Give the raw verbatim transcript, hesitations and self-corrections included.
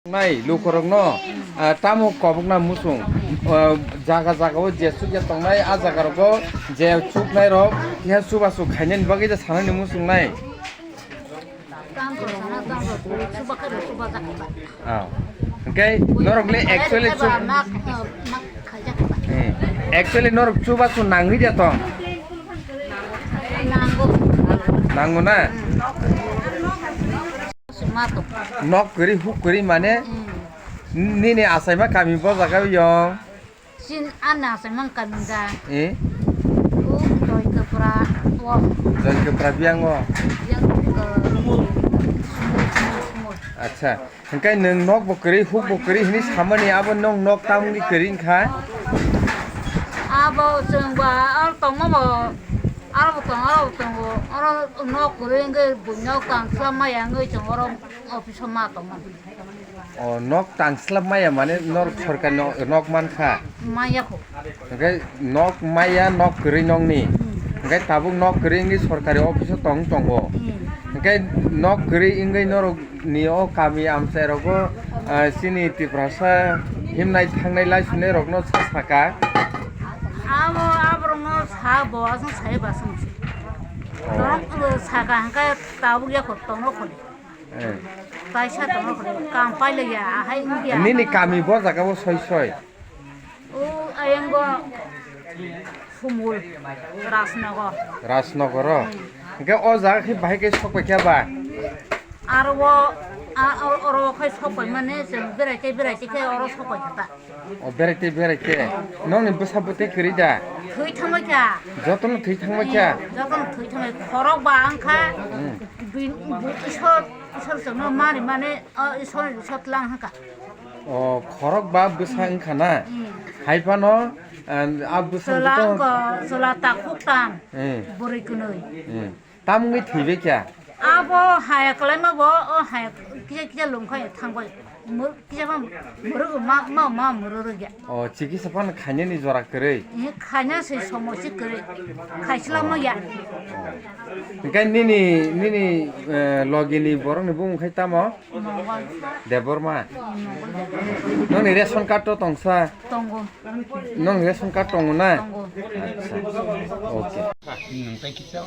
Nai lukurokno, ah, tamo kobokna muchung, ah, jaga jaga o je chukya tongnai, a jaga rogo je chuknai rok, ya chubachu khainani bagwi je sanani muchung nai. Ah, hwnkhe norok le actually chuk-, eh, actually norok chubachu nangwi de tong? Nango na? Nok kwrwi huk kwrwi mane nini achaima kami bo jaga o yong? Chin ani achaima kami da. Eh? O Joy Kwpra o. Joy Kwpra biyang o. Biyang, eh, sumul, sumul, sumul. Acha, hwnkhe nwng nok bo kwrwi huk bo kwrwi hinwi samani abo nwng nok tamni kwrwi wngkha? Abo chwng ba aro tongma bo, aro bo tongo, aro bo tongo, oro nok kwrwi wngwi buino kansla maya wngwi chwng oro office o ma tongmani. O, nok tang slap maya mane norok sorkari no-, nok mankha? Maya kho. Hwnkhe nok maya, nok kwrwi nokni. Hmm. Hwnkhe tabuk nok kwrwi wngwi sorkari office o tong tongo. Hmm. Hwnkhe nok kwrwi wngwi norok ni o kami amchai rogo, ah, chini Tiprasa himnai thangnai lai sunai rokno sa saka. Abo, aborokno sa bo, aswk sai ba swng se. Oh. Tong, saka hwnkhe tabuk ya kho, tongno kho. Eh. Kaisa tongno kho, kam pailaiya, ahai wngya. Nini kami bo jaga o soi soi? O, ayang bo Sumul, Rajnagar. Rajnagar o? Hmm. Hwnkhe o jaga khe bahai khe sok pai kha ba? Aro o, a, o, oro khai sok pai mane, chwng berai tei berai tei khe oro sok pai kha ta. O, berai tei berai khe. Nokni bwsa bwtwi kwrwi da? Thwi thangbai kha. Jotono thwi thangbai kha? Hmm, jotono thwi thangbai. Khorok ba wng kha. Hmm. Bini, bu-, Isor, Isor chwngno mari mane, o, Isor, Isor tlang hwnkha. O, khorok ba bwsa wngkha na? Hmm. Hai phano, ah, a bwsa chwla wngkha, chwla takhuk tan. Hmm. Bwrwi kwnwi. Hmm. Tam wngwi thwibai kha? Abo haya kwlaima bo, o haya kisa kisa lungkha thangbai. Mur-, kisa ma muruk ma, ma, ma muruk ya. O, chikisa phano khainani jora kwrwi? Eh, khaina se somo se kwrwi. Khaisla ma ya. Hwnkhe nini, nini, eh, logini borokni bumung khai tamo? Mongol. Debbarma? Hmm, Mongol Debbarma. Nokni ration card to tongsa? Tongo. Nokni ration card tongo na? Tongo. Acha. Okay. Hmm, thank you, sir.